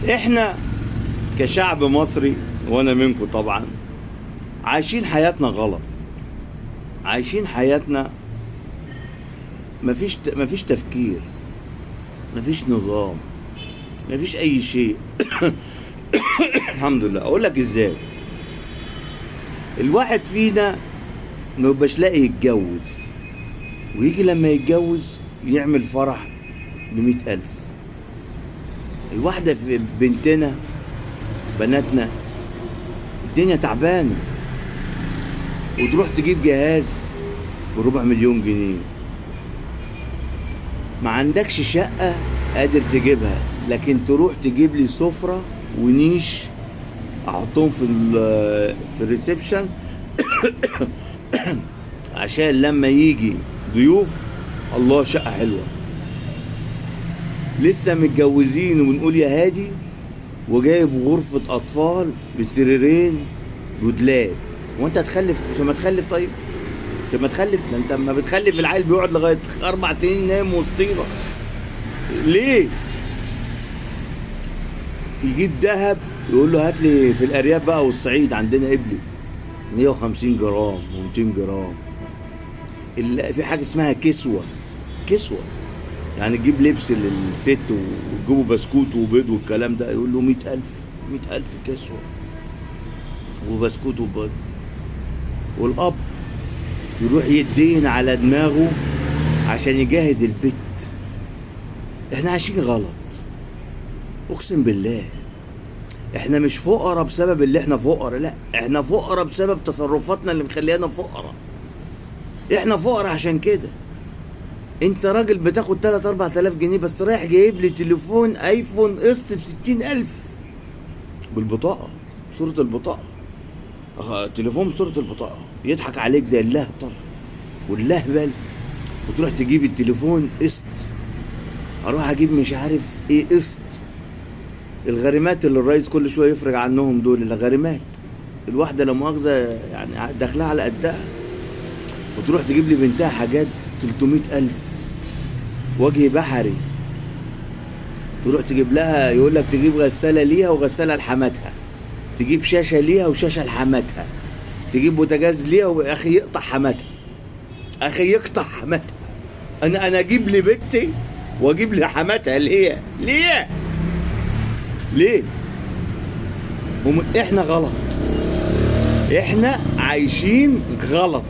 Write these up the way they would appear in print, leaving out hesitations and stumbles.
احنا كشعب مصري وانا منكم طبعا عايشين حياتنا غلط، عايشين حياتنا مفيش تفكير، مفيش نظام، مفيش اي شيء. الحمد لله. اقول لك ازاي الواحد فينا ما يبقاش لاقي يتجوز، ويجي لما يتجوز يعمل فرح ب100,000. الواحدة في بنتنا بناتنا الدنيا تعبانة، وتروح تجيب جهاز ب250,000 جنيه. ما عندكش شقة قادر تجيبها، لكن تروح تجيب لي سفرة ونيش احطهم في ال reception عشان لما يجي ضيوف. الله، شقة حلوة. لسه متجوزين وبنقول يا هادي، وجايب غرفة أطفال بسريرين ودولاب. وانت هتخلف عشان ما تخلف؟ طيب عشان ما تخلف، ده انت ما بتخلف العيل بيقعد لغاية 4 سنين نايم وسطينا. ليه؟ يجيب ذهب يقول له هات لي في الأرياف بقى والصعيد عندنا قبلي 150 جرام و200 جرام. في حاجة اسمها كسوة، كسوة يعني تجيب لبس للست وتجيبوا بسكوت وبيض والكلام ده، يقول له 100,000، 100,000 كسوة وبسكوت وبيض. والأب يروح يدين على دماغه عشان يجهز البيت. احنا عايشين غلط، اقسم بالله. احنا مش فقراء بسبب اللي احنا فقراء، لا، احنا فقراء بسبب تصرفاتنا اللي مخلينا فقراء. احنا فقراء عشان كده. انت راجل بتاخد 3-4 آلاف جنيه بس رايح جايب لي تليفون ايفون قسط ب60,000 بالبطاقة، صورة البطاقة، تليفون بصورة البطاقة. يضحك عليك زي اللهطر واللهبل، وتروح تجيب التليفون قسط. اروح اجيب مش عارف ايه قسط. الغريمات اللي الرئيس كل شوية يفرج عنهم دول، الغريمات الواحدة لو مؤاخذة يعني داخلها على قدها، وتروح تجيب لي بنتها حاجات 300,000 وجه بحري. تروح تجيب لها، يقول لك تجيب غسالة ليها وغسالة لحماتها، تجيب شاشة ليها وشاشة لحماتها، تجيب بوتاجاز ليها، واخي يقطع حماتها، اخي يقطع حماتها. انا اجيب لبنتي واجيب لحماتها ليه؟ ليه؟ ليه؟ احنا غلط، احنا عايشين غلط.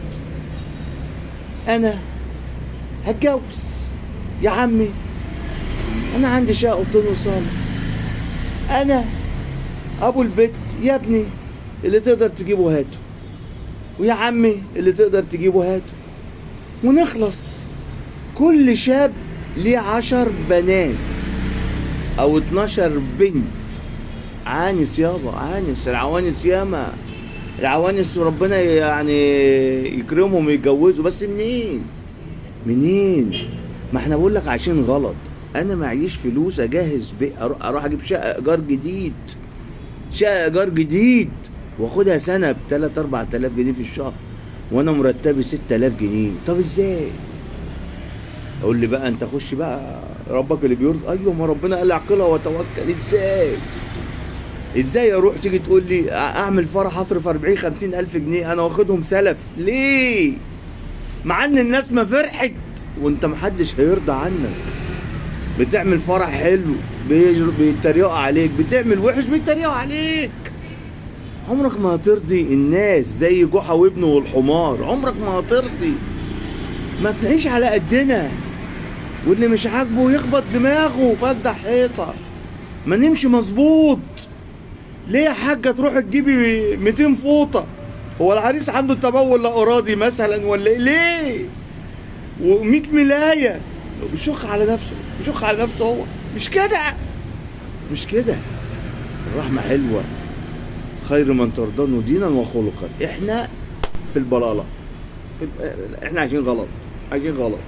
انا هتجوز يا عمي، انا عندي شقه اوضتين وصاله، انا ابو البيت يا ابني، اللي تقدر تجيبه هاته، ويا عمي اللي تقدر تجيبه هاته، ونخلص. كل شاب ليه 10 بنات او 12 بنت. عانس يابا، عانس، العوانس ياما، العوانس ربنا يعني يكرمهم ويتجوزوا، بس منين؟ منين؟ ما احنا بقول لك عايشين غلط. انا معيش فلوس اجهز بيت، اروح اجيب شقه ايجار جديد، شقه ايجار جديد واخدها سنة ب 3-4 آلاف جنيه في الشهر، وانا مرتبي 6000 جنيه. طب ازاي؟ اقول لي بقى انت خش بقى ربك اللي بيرزق. ايوه، ما ربنا قال اعقلها وتوكل. ازاي؟ ازاي اروح تيجي تقول لي اعمل فرح اصرف 40-50 الف جنيه، انا واخدهم سلف ليه؟ مع ان الناس ما فرحت وانت محدش هيرضى عنك. بتعمل فرح حلو بيتريقوا عليك، بتعمل وحش بيتريقوا عليك. عمرك ما هترضي الناس زي جحا وابنه والحمار، عمرك ما هترضي. ما تعيش على قدنا، واللي مش عاجبه يخبط دماغه فجدع حيطة. ما نمشي مظبوط. ليه يا حاجة تروح تجيبي 200 فوطه؟ هو العريس عنده تبول لا ارادي مثلا ولا ايه؟ ليه؟ و100 ملايه. بيشخ على نفسه، بيشخ على نفسه هو. مش كده، مش كده. الرحمة حلوة، خير من ترضونه دينا وخلقا. احنا في البلاله، احنا عايشين غلط، عايشين غلط.